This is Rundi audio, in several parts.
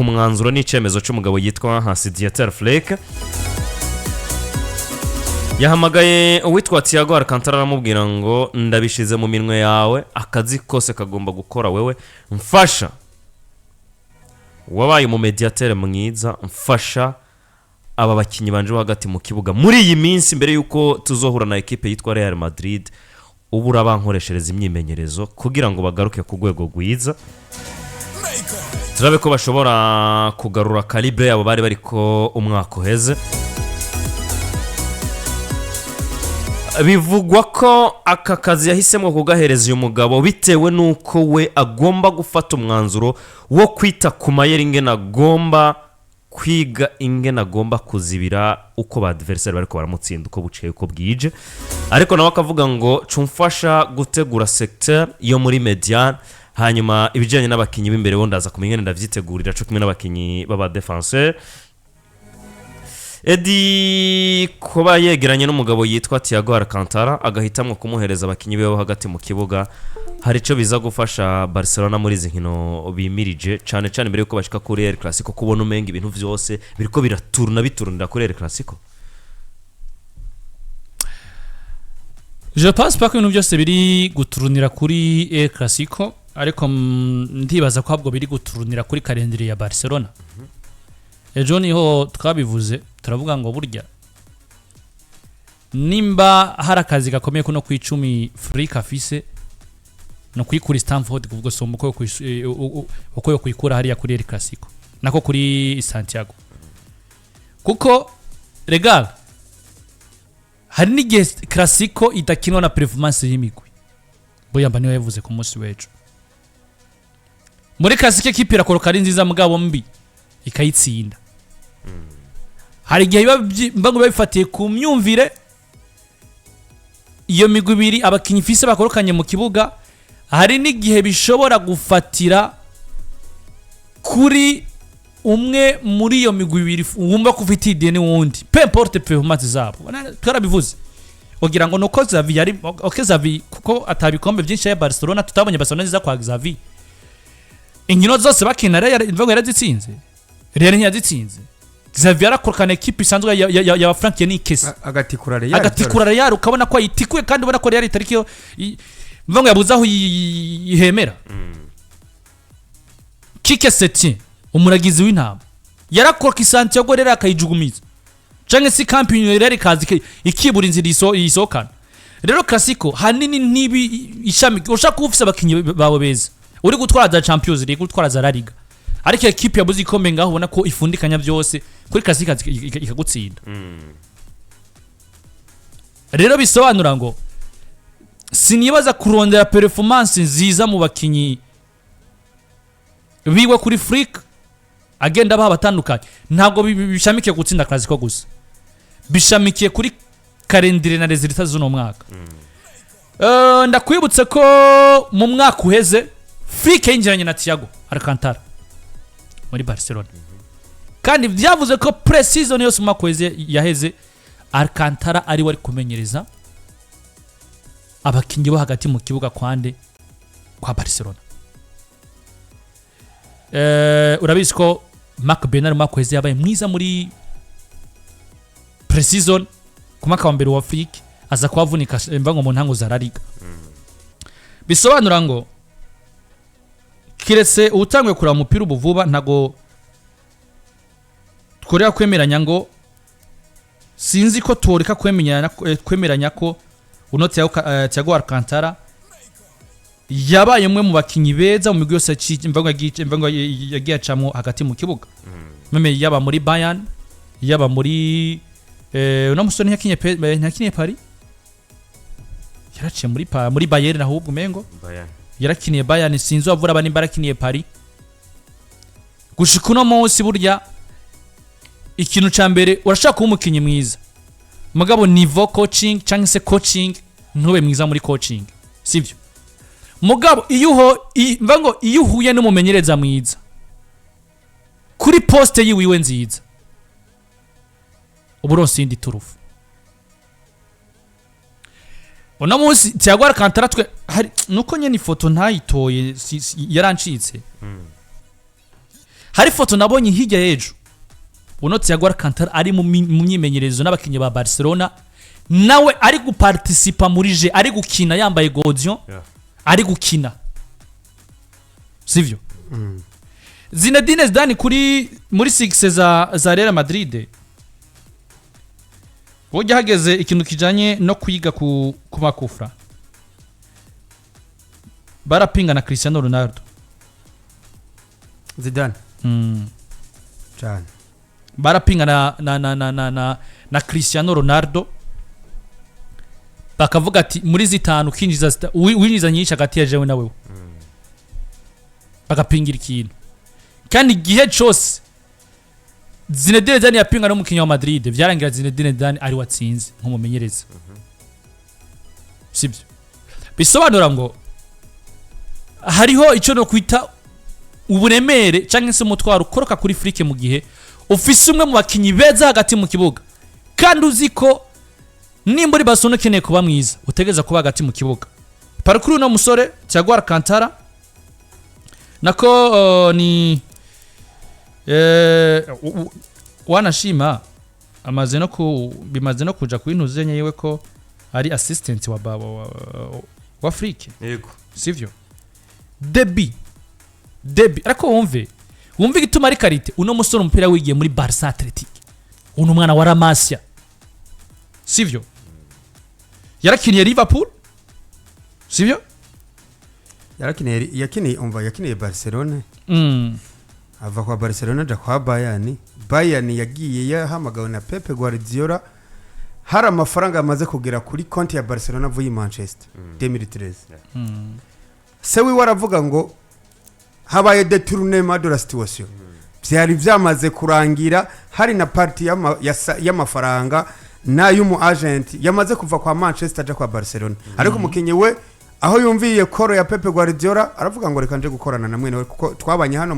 Umwanzuro n'icyemezo cy'umugabo yitwa Hansi Dieter Flick. Yahamagaye uwitwa Thiago Alcantara, aramubwira ngo: "Ndabishize mu minwe yawe, akazi kose kagomba gukora wewe. Mfasha, wabaye umumediateur mwiza, mfasha aba bakinnyi banje bo hagati mu kibuga muri iyi minsi mbere y'uko tuzohura na ekipe yitwa Real Madrid. Ubu urabankoreshereza imyimenyerezo kugira ngo bagaruke ku rwego rwiza, turabe ko bashobora kugarura calibre yabo bari bariko umwaka uheze." Bivugwa ko aka kazi yahisemo kugahereza uyu mugabo bitewe n'uko we agomba gufata umwanzuro wo kwita ku mayeri, ingene agomba kwiga, ingene agomba kuzibira uko ba adversaire bariko baramutsinda uko buciye uko bwije. Ariko nawe akavuga ngo: "Cumfasha gutegura secteur yo muri médiane, hanyuma ibijyanye n'abakinnyi b'imbere bo ndaza kumenya ingene ndavyitegurira co kimwe n'abakinnyi b'aba défenseur." Edi kuba yegeranye n'umugabo yitwa Thiago Alcantara, agahitamwo kumuhereza abakinnyi be bo hagati mu kibuga, hari icyo biza gufasha Barcelona muri izi nkino bimirije, cyane cyane mbere yuko bashika kuri El Clasico, kubona umenga ibintu byose biriko biraturuna biturunira kuri El Clasico? Je pense pas ko ibintu byose biri guturunira kuri El Clasico, ariko ndibaza ko ahubwo biri guturunira kuri calendrier ya Barcelona. Ejo niho twabivuze, turavuga ngo burya nimba hari akazi gakomeye kuno ku 10 Flick afise, no kuyikura Stamford, kuvuga so uko uko yo kuyikura hariya kuri El Clasico, nako kuri Santiago, kuko regal hari n'igihe Clasico idakinwa na performance y'imigwi. Boyamba niwe yavuze ku munsi w'ejo: muri Clasico ekipe irakoroka ari nziza mugabo mbi ikayitsinda. Hari igihe biba mba ngo biba bifatiye ku myumvire iyo migwi ibiri, abakinnyi ifise bakorokanye mu kibuga. Hari n'igihe bishobora gufatira kuri umwe muri iyo migwi ibiri wumva ko ufite ideni wundi, peu importe performance zabo. Twarabivuze kugira ngo nuko Xavi yari ok. Xavi kuko atabikombe byinshi ya Barcelona, tutabonye Barcelona nziza kwa Xavi. Inkino zose bakina Real imvugo yarazitsinze, Real ntiyazitsinze. Xavi yarakorokana ekipe isanzwe ya Frank Yanikese. Agatikura Real. Agatikura Real, ukabona ko ayitikuye, kandi ubona ko Real itari yo mvuga ngo yabuze aho ihemera. Kike Setien, umuragizi w'intama, yarakoroka Santiago rero akayijugumiza, canke si Camp Nou, rero ikaza ikibura inzira isohokana. Rero Clasico hanini ntibi ishami ushaka kuba ufise abakinyi bawe beza, uri gutwara za Champions League, gutwara za La Liga, ariko ekipe yabuze ikombe ngaho, ubona ko ifundikanya byose, kuri Clasico ikagutsinda. Rero bisobanura ngo sinibaza kurondera performance nziza mu bakinyi biwe kuri Flick agenda abaha abatandukanye, ntabwo bishamikiye gutsinda Clasico gusa, bishamikiye kuri calendrier na résultats z'uno mwaka. Ndakwibutse ko mu mwaka uheze Flick yinjiranye na Thiago Alcantara muri Barcelona, kandi byavuze ko pre-season yose mu mwaka uheze yaheze Alcantara ari we ari kumenyereza abakinnyi bo hagati mu kibuga kwande kwa Barcelona. Urabizi ko Marc Bernal mu mwaka uheze yabaye mwiza muri pre-season ku mwaka wa mbere wa Flick, aza kuhavunika mva ngo mu ntango za La Liga. Bisobanura ngo kiretse uwutanguye kureba umupira ubu vuba, ntago tworera kwemeranya ngo sinzi ko toreka kwemeranya ko uno Thiago Alcantara yabaye umwe mu bakinyi beza mu migwi yose mva ngo yagiye acamwo hagati mu kibuga, même yaba muri Bayern, yaba muri uno musore ntiyakiniye Paris, yaraciye muri Bayern, ahubwo umengo Bayern. Yarakiniye Bayern, sinzi wavura aba nimba yarakiniye Paris. Gushika uno munsi, burya ikintu ca mbere, urashaka kuba umukinyi mwiza, mugabo niveau coaching cyangwa se coaching ntube mwiza muri coaching, sibyo? Mugabo iyo uho mva ngo iyo uhuye n'umumenyereza mwiza kuri poste yiwiwe nziza, uba uronse iyindi turufu. Uno munsi Thiago Alcantara, twe hari nuko nyene ifoto ntayitoye, yarancitse. Hari foto nabonye hirya y'ejo, uno Thiago Alcantara ari mu myimenyerezo n'abakinnyi ba Barcelona, nawe ari guparticipa muri jeu, ari gukina yambaye godion, ari gukina, sivyo? Zinedine Zidane kuri muri succès za Real Madrid, burya hageze ikintu kijanye no kwiga ku makufra, barapinga na Cristiano Ronaldo. Zidane cyane. Barapinga na Cristiano Ronaldo, bakavuga ati muri zitanu kinjiza winjiza nyinshi hagati ya jewe na wewe, bagapingira ikintu. Kandi igihe cyose Zinedine Zidane yapinga n'umukinnyi wa Madrid, vyarangira Zinedine Zidane ari watsinze nk'umumenyereza, sibyo? Bisobanura ngo hariho icyo no kwita uburemere cyangwa se umutwaro ukoroka kuri Flick mu gihe ufise umwe mu bakinnyi beza hagati mu kibuga, kandi uzi ko nimba uri Barcelona ukeneye kuba mwiza, utegereza kuba hagati mu kibuga. Parcours uno musore Thiago Alcantara nako ni wanashima amaze no ku bimaze no kuja kwintuzenye yiwe ko ari assistant wa Flick. Yego. Sivyo? Début, ariko wumve igituma ari qualité. Uno musore umupira wigiye muri Barca Athletic, uno mwana wa La Masia, sivyo? Yarakiniye Liverpool, sivyo? Yarakiniye, yakiniye, umva, yakiniye Barcelona, ava kwa Barcelona aja kwa Bayern. Bayern yagiye yahamagawe na Pep Guardiola, hari amafaranga amaze kugera kuri konti ya Barcelona avuye i Manchester 2013. Se wiwe aravuga ngo habaye détournement de la situation, byari byamaze kurangira, hari na partie y'amafaranga n'ay'umu agent yamaze kuva kwa Manchester aja kwa Barcelona. Ariko umukinnyi we aho yumviye call ya Pep Guardiola, aravuga ngo reka nje gukorana na mwene we, kuko twabanye hano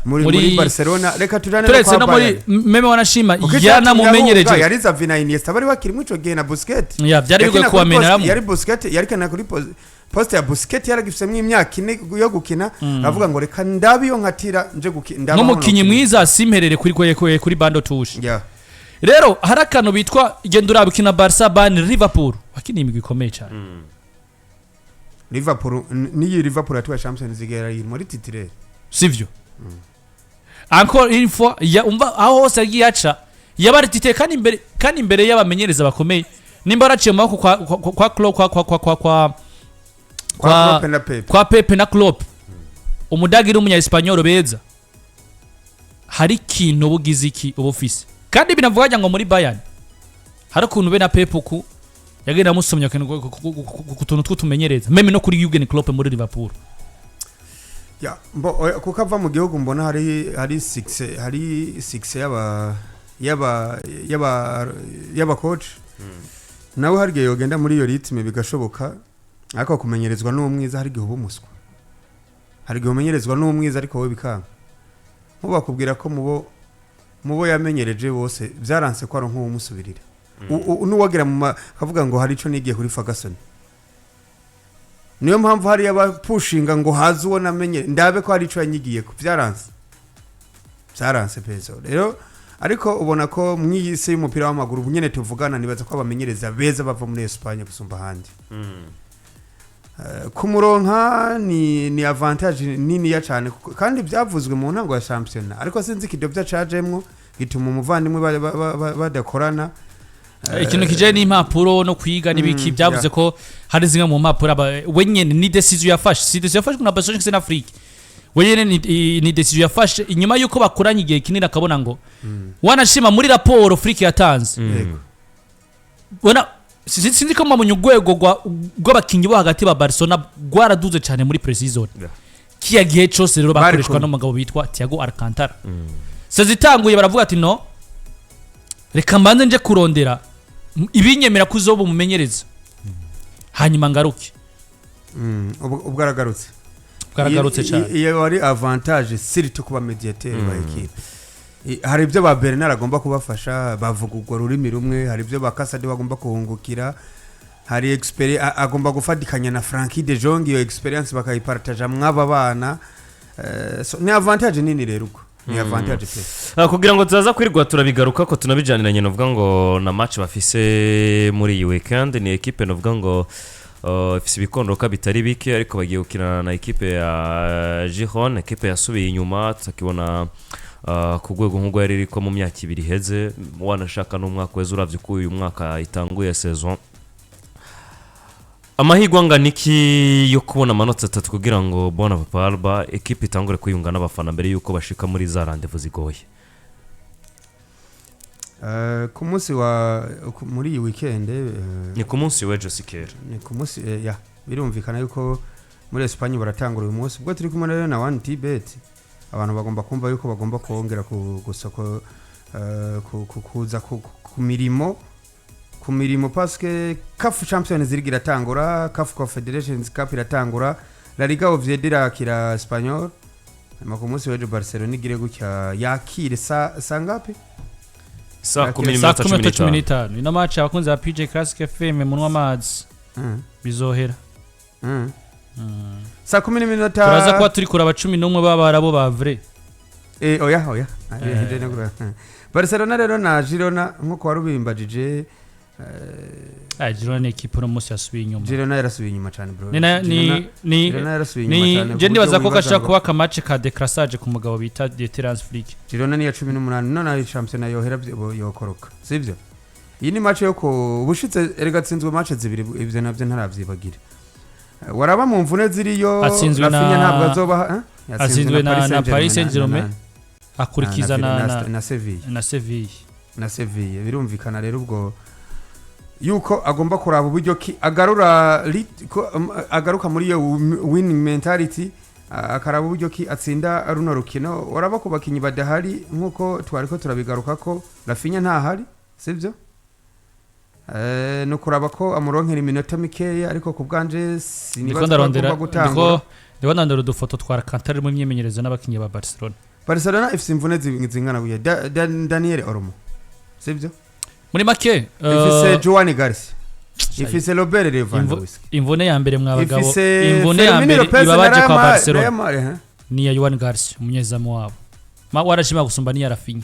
muri Barcelona, reka tujane no turetse kwa no muri Bayern. même wanashima Kuko icyatumye yaranamumenyereje. ahunga yari Xavi na Iniesta bari bakiri muri ico gihe na Busquets. Ya, byari bigoye Yakina kuri kubameneramo. Yari Busquets, yarikana kuri poste ya Busquets, yaragifisemo imyaka 4 yo gukina. Aravuga ngo reka ndabe iyo nkatira nje gukina. Nk'umukinnyi mwiza simperere kuri banc de touche. Rero hari akantu bitwa genda uraba ukina Barca, Bayern, Liverpool, wakiniye imigwi ikomeye cyane. Liverpool, n'iyi Liverpool yatwaye Champions League yari muri titulaire. Sivyo? Encore une fois ya umva aho hose yagiye aca yabari titulaire, kandi imbere y'abamenyereza bakomeye. Nimba waraciye mu maboko kwa Klopp, kwa kwa kwa Klopp na Pep. Kwa Pepe na Klopp, umudagi n'umunya Espanyol beza, hari ikintu uba ugize iki uba ufise. Kandi binavuga ngo muri Bayern hari ukuntu be na Pep uku yagenda amusomya ku tuntu tw'utumenyereza, même no kuri Jurgen Klopp muri Liverpool. Ya, mbo oya, kuko ava mu gihugu mbona hari succès y'aba coach nawe, hari igihe yogenda muri iyo rythme bigashoboka. Ariko kumenyerezwa n'umwiza, hari igihe uba umuswa, hari igihe umenyerezwa n'umwiza ariko wowe bikanga. Nkubu bakubwira ko mubo yamenyereje bose byaranse ko ari nk'uwumusubirira. N'uwagera mu akavuga ngo hari ico nigiye kuri Ferguson. Niyo mpamvu hari abapushinga ngo haze uwo namenye, ndabe ko hari ico yanyigiye ko byaranse pezo rero. Ariko ubona ko mw'iyi si y'umupira w'amaguru ubu nyene tuvugana, nibaza ko abamenyereza beza bava muri Espagne gusumba ahandi. Kumuronka ni avantage niniya cyane, kandi byavuzwe mu ntango ya shampiyona, ariko sinzi ikidobya cajemwo gituma umuvandimwe badakorana. Ikintu kijanye n'impapuro no kwiga n'ibiki, byavuze ko hari zimwe mu mpapuro we nyene ni décision yafashe, si décision yafashwe na Barcelona na Afrique, we nyene ni décision yafashe inyuma yuko bakoranye igihe kinini, akabona ngo wanashima muri raporo Flick yatanze. Bona sinzi ko mwabonye urwego rw'abakinnyi bo hagati ba Barcelona rwaraduze cyane muri pre-season. Kiya gihe cyose rero Bari bakoreshwa kumwe. n'umugabo bitwa Thiago Alcantara. Saison itanguye baravuga ati no, reka mbanze nje kurondera ibinyemera ko uzoba umumenyereza, hanyuma ngaruke. Ubwo aragarutse. Bwaragarutse cyane. Iyo ari avantage surtout kuba médiateur ba équipe. Hari ibyo ba Bernard agomba kubafasha, bavuga urwo rurimi rumwe, hari ibyo ba Casado bagomba kuhungukira, hari agomba gufatikanya na Frenkie de Jong, iyo expérience bakayipartaja mw'aba bana. So, ni avantage nini rero ubwo. Ni avantage pe. Kugira ngo tuzaza kwirirwa turabigaruka ko tunabijaniranye, novuga ngo na match bafise muri iyi weekend, ni ekipe novuga ngo ifise ibikondoka bitari bike, ariko bagiye gukina na ekipe ya Giron, ekipe yasubiye inyuma, tutakibona ku rwego nk'urwo yari iriko mu myaka 2 iheze, wanashaka n'umwaka weze, uravye ko uyu mwaka itanguye saison. Amahirwe angana iki yo kubona amanota 3 kugira ngo bona Papa Alba ekipe itangure kwiyunga n'abafana mbere yuko bashika muri za rendez-vous zigoye? Ku munsi wa muri iyi weekend, Ni ku munsi w'ejo, sikera. Ni ku munsi, ya, birumvikana yuko muri Espagne baratangura uyu munsi. Ubwo turi kumwe rero na One Tibet, abantu bagomba kumva yuko bagomba kongera ku gusoko, kuza ku mirimo parce que CAF Champions League iratangura, CAF Confederations Cup iratangura, La Liga Oviedo irakira Espanyol. Hanyuma ku munsi w'ejo Barcelona igire gutya yakire sa sangapi? Saa 10 Saa n'iminota 10 cumi cumi n'itanu. n'itanu ino match, abakunzi ba PJ Classic FM munwa amazi, bizohera. Saa 10 n'iminota. Turaza kuba turi kuraba 11 b'Abarabo ba vrai. Oya, oya. Barcelona rero na Girona, nkuko warubimbajije. Ah, Girona ni ekipe uno munsi yasubiye inyuma. Girona yarasubiye inyuma cyane, bro. Ni na- ni ni Girona yarasubiye inyuma ni cyane ku je buryo ndibaza ko wibaza gashobora ngo kuba akamace ka décrassage ku mugabo bita Dieter Hans Flick. Girona ni iya 18, none ayo shampiyona yohera yokoroka, sibyo? Iyi ni match yo ku ubushitse erega atsinzwe match zibiri, ibyo nabyo ntaravyibagira. Waraba mu mvune ziriyo. Atsinzwe Rafinha ntabwo azoba, eh? Atsinzwe na Paris Saint-Germain, akurikiza na na Sevilla. Na Sevilla. Na Sevilla. Birumvikana rero ubwo yuko agomba kuraba uburyo ki agarura agaruka muri iyo winning mentality, akaraba uburyo ki atsinda runo rukino. Waraba ku bakinyi badahari, nkuko twari ko turabigaruka ko Rafinha ntahari, sibyo? No kuraba ko amuronkera iminota mikeya, ariko ku bwanje Ndiko sinibaza ko ndarondera agomba gutangura. Ndiko ndandora udufoto twa Alcantara mu myimenyerezo n'abakinyi ba Barcelona. Barcelona ifise imvune zingana gutya. Daniel Olmo, sibyo? Muri make, Ifise Joan Garcia, ifise Robert Lewandowski, imvune ya mbere mwa bagabo, ifise imvune ya Fermin mbere Lopez ibabaje na kwa Barcelona Real Madrid, eh? ni ya Joan Garcia, umunyezamu wabo. Ma warashima gusumba ni ya Rafinha.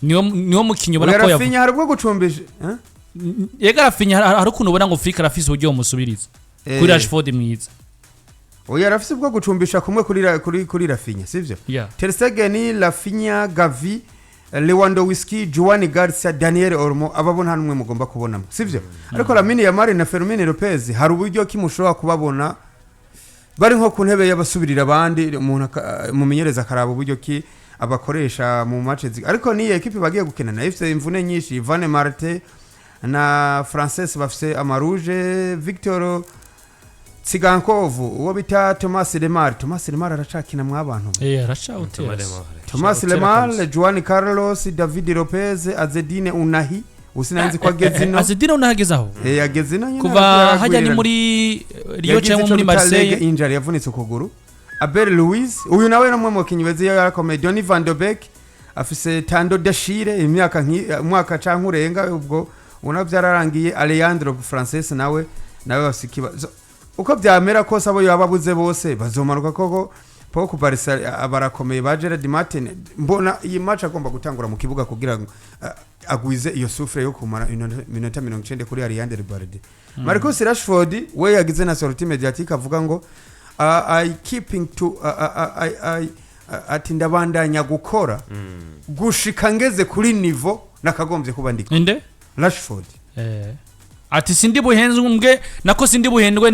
Niwo mukinyi ubona Oya, ko Rafinha hari ubwo gucumbisha, eh? Yega, Rafinha hari ukuntu ubona ngo Flick arafise uburyo bumusubiriza kuri Rashford mwiza. Oya, arafise ubwo gucumbisha kumwe kuri Rafinha, sivyo? Yeah. Ter Stegen, Rafinha, Gavi, Lewandowski, Joan Garcia, Daniel Olmo, ababo nta numwe mugomba kubonamo, sivyo? Ariko Lamine Yamal na Fermin Lopez hari uburyo ki mushobora kubabona bari nko ku ntebe y'abasubirira abandi, umuntu mumenyereza akaraba uburyo ki abakoresha mu match, ariko niyo ekipe bagiye gukina nayo ifite imvune nyinshi. Ivan Marte na Frances bafise ama rouge, Victor Tsigankov, uwo bita Thomas Lemar. Thomas Lemar aracakina mwabantu. Aracawutera. Thomas Lemar, Juan Carlos, David Lopez, Azedine Unahi, usinanzi ko ageze ino. Azedine unahageze aho? Ageze ino nyine. Kuva hajya ni muri Rio Yagize cyangwa ico muri bita leg Marseille. injury, yavunitse ukuguru. Abel Luiz, uyu nawe ni umwe mu bakinnyi beza iyo yarakomeye. Donny van de Beek afise tendon d'Achille, imyaka umwaka canke urenga, ubwo ubona byararangiye. Alejandro Frances nawe bafise ikibazo. Uko byamera kose, abo yaba abuze bose bazomanuka koko. Pau Barca barakomeye, ba Gerard Martin. Mbona iyi match agomba gutangura mu kibuga kugira ngo agwize iyo souffle yo kumara iminota 90 kuri Alejandro Balde. Marcus Rashford we yagize na sortie médiatique avuga ngo I keeping to ati ndabandanya gukora gushika ngeze kuri niveau nakagombye kuba ndiko. Inde? Rashford. Ati sindi buhenzwe mbwe nako sindi buhendwe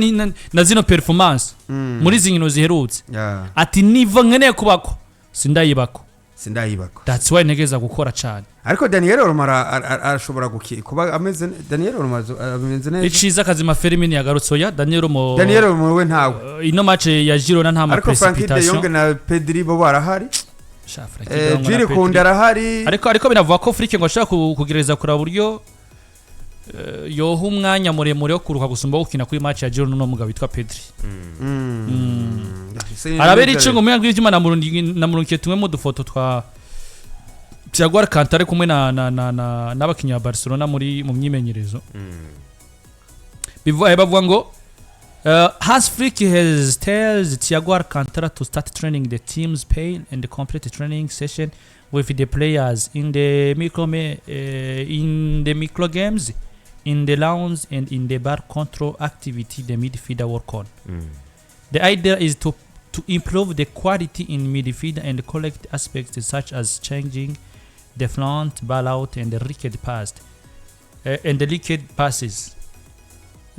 na zino performance muri izi nkino ziherutse. Ati niva nkeneye kubako sindayibako. Sindayibako. That's why ntegereza gukora cyane. Ariko Daniel Olmo arashobora kuba ameze, Daniel Olmo ameze neza. Iciza kazima Fermin yagarutse. Oya, Daniel Olmo. Daniel Olmo we ntawe. Ino match ya Girona nta ma Ariko Frankie de précipitation. Jong na Pedri bo barahari. Sha, Frankie de Jong na Jules Pedri. Koundé arahari. Ariko binavuga ko Flick ngo ashaka kugereza kuraba uburyo yoha umwanya muremure wo kuruka gusumba gukina kuri match ya Girona n'uno mugabo witwa Pedri. Arabera ico ngo muyango ivyuma namurungiye tumwe mu dufoto twa Thiago Alcantara ari kumwe na na na na n'abakinyi ba Barcelona muri mu myimenyerezo. Bivuga, bavuga ngo Hans Flick has tells Thiago Alcantara to start training the team's pain and complete training session with the players in the micro games, in the lounge and in the bar control activity the midfielder work on. The idea is to improve the quality in midfield and collect aspects such as changing the front, ball out and the wicked pass and the liquid passes.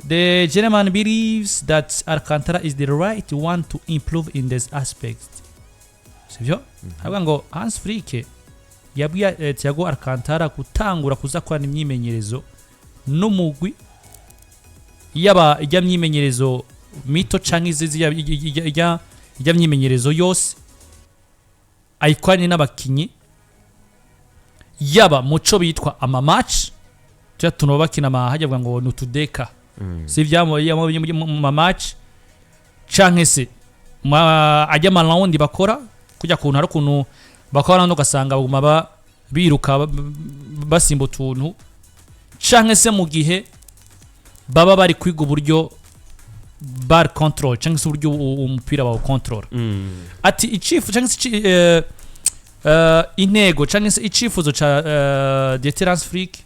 The German believes that Alcantara is the right one to improve in this aspect. Sivyo? Avuga ngo Hans Flick yabwiye Thiago Alcantara gutangura kuzakorana imyimenyerezo n'umugwi, yaba ijya myimenyerezo mito canke izizi, ijya myimenyerezo yose ayikoranye n'abakinyi, yaba muco bitwa ama match tujya tuntu bakina ama hajya bavuga ngo ni utudeka, si ibyamo mu ma match canke se ajya ama round bakora kujya kuntu hari ukuntu bakora round, ugasanga baguma biruka basimba utuntu, canke se mu gihe baba bari kwiga uburyo bar control cyangwa se uburyo umupira bawu control. Ati icifu cyangwa se intego cyangwa se icifuzo ca Dieter Hans Flick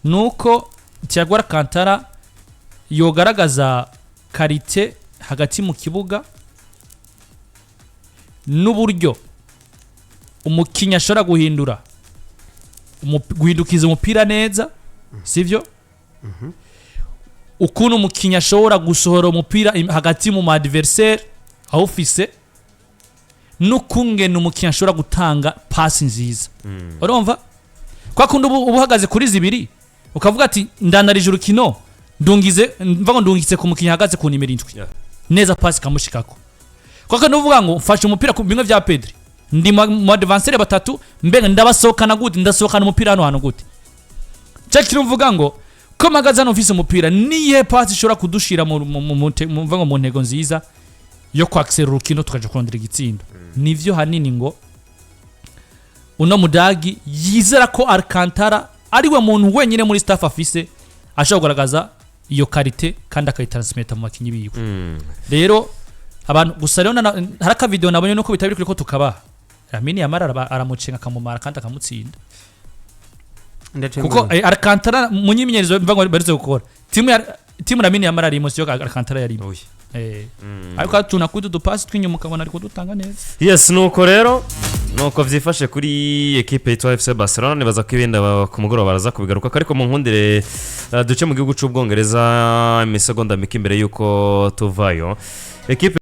nuko Thiago Alcantara yogaragaza qualité hagati mu kibuga n'uburyo umukinnyi ashobora guhindura guhindukiza umupira neza, sivyo, ukuntu umukinnyi ashobora gusohora umupira hagati mu adversaire awufise, n'ukungene umukinnyi ashobora gutanga pasi nziza. Urumva kwa kundi uba uhagaze kuri zibiri, ukavuga ati ndandarije urukino, ndungize, mva ngo ndungitse ku mukinnyi ahagaze ku nimero 7 neza, pasi ikamushikako. Kwa kandi uvuga ngo mfashe umupira ku bimwe bya Pedri, ndi mu adversaire batatu, mbega ndabasohokana gute, ndasohokana umupira hano hantu gute? Cya kintu uvuga ngo ko mpagaze hano mfise umupira, niyihe pasi ishobora kudushira mu mva ngo mu ntego nziza yo kwakisera urukino tukaja kurondera igitsindo? Nivyo hanini ngo uno mudagi yizera ko Alcantara ari we muntu wenyine muri staff afise ashobora kugaragaza iyo qualité kandi akayitransmeta mu bakinyi biwe. Rero abantu gusa rero hari akavideo nabonye nuko bitari bikwiye ko tukabaha. Lamine Yamal aramucenga, akamumara kandi akamutsinda, kuko Alcantara mu nyimenyerezo mva ngo baretse gukora timu Lamine Yamal arimo, siyo Alcantara yarimo. Oya. Ariko tuna kudu dupasi tw'inyuma ukabona ari kudutanga neza. Yes, nuko rero nuko vyifashe kuri ekipe yitwa FC Barcelona. Nibaza ko ibindi ku mugoroba baraza kubigaruka, ariko mu nkundire duce mu gihugu cy'Ubwongereza imisegonda mike imbere y'uko tuvayo ekipe.